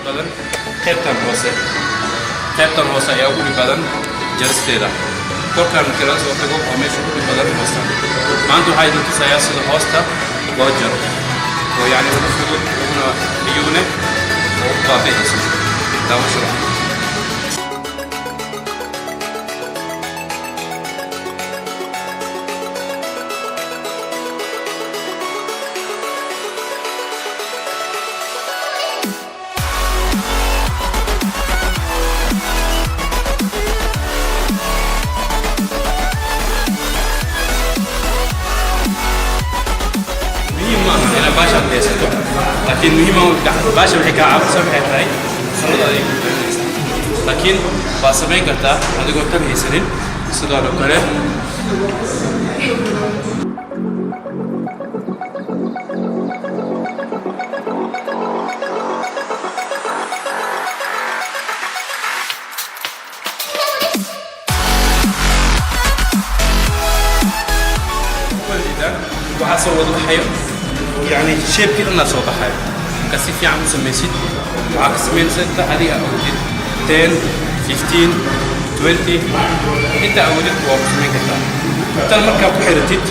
Badan qaybtan hoose, qaybtan hoose ayaa ugu dhib badan jaristeeda. Korkaan markii laga soo tago, waa meesha ugu dhib badan hoosta. Maanta waxaa idin tusayaa sida hoosta loo jaro oo yacni ugu fudud, uguna iyugune oo u baabi'ayso. Daawasho wacan. Muhiim ma aha inaad baashaad haysato, laakiin muhiim baasha waxay kaa caawinaysaa waxay tahay salada ayay ku badanaysaa, laakiin waa samayn kartaa adigoo tan haysanin sidoo kale. Waxaa soo wada baxayo, yani shape-kii dhanaa soo baxayo. Marka si fiican u samaysid, waxaa ka samaynaysa inta adiga awoodid, 10, 15, 20, inta awoodid waa ku samayn kartaa. Tan markaa ku xiratid,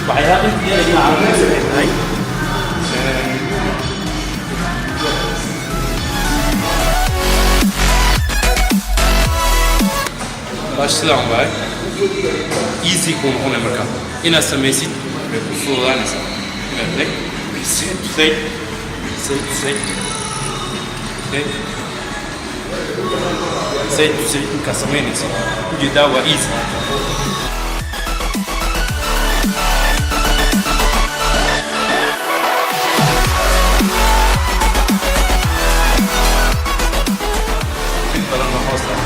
waxyaaba inta yar ay caawinaysa waxay tahay baash sidaan waaye, easy kuu noqonaya. Marka inaad samaysid way ku fududaanaysaa. Inaad side to side, side to side, okay, side to side markaad samaynaysid, ujeedaa, waa easy. Dhib badan oo hoos ah.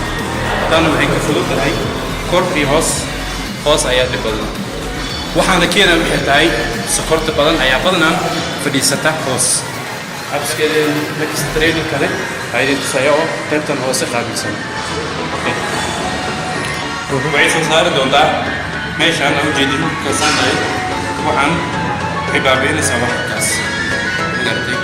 Tan waxay ka fudud tahay kor iyo hoos. Hoos ayaa dhib badan, waxaana keenaa waxay tahay sokorta badan ayaa badanaan fadhiisata hoos. Abskeeda next training kale waxaa idin tusaya oo qaybtan hoose qaabilsan. Okay. Waxay soo saari doontaa meeshaan aan ujeedin kasaanahay. Waxaan waxay baabi'inaysaa waxkaas, magaratay?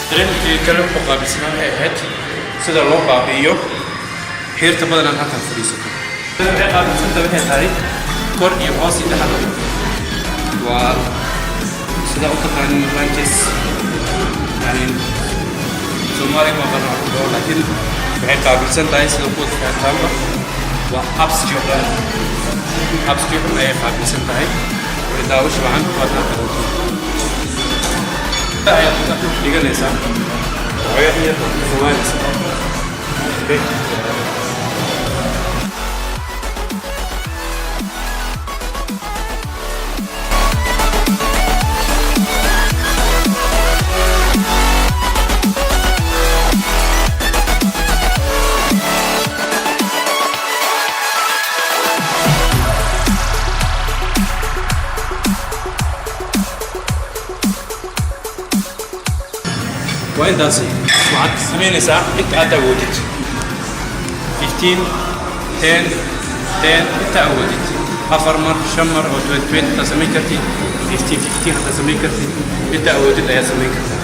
Trainingkii kale wuxuu qaabilsanaa waxay ahayd sida loo baabi'iyo xiirta badanaan halkan fadhiisato. Waxay qaabilsanta waxay tahay kor iyo hoos iyo dhexda. Waa sida u taqaanin lunges, yani Soomaaliga ma qana ku dhaho, laakiin waxay qaabilsan tahay sida kuwa fahantaanba waa abski oo dhan. Abski oo dhan ayay qaabilsan tahay. Way daawasho wacan, waad arki doontaa. Ayaad dhiganaysaa, waxoogaa yar baad ka fogaanaysaa. Okay. Waa intaasi. Waxaad samaynaysaa inta aad awoodid, 15, 10, 10, inta awoodid, afar mar, shan mar oo 20 20 intaad samayn kartid, 15 15 haddaad samayn kartid, inta awoodid ayaad samayn kartaa.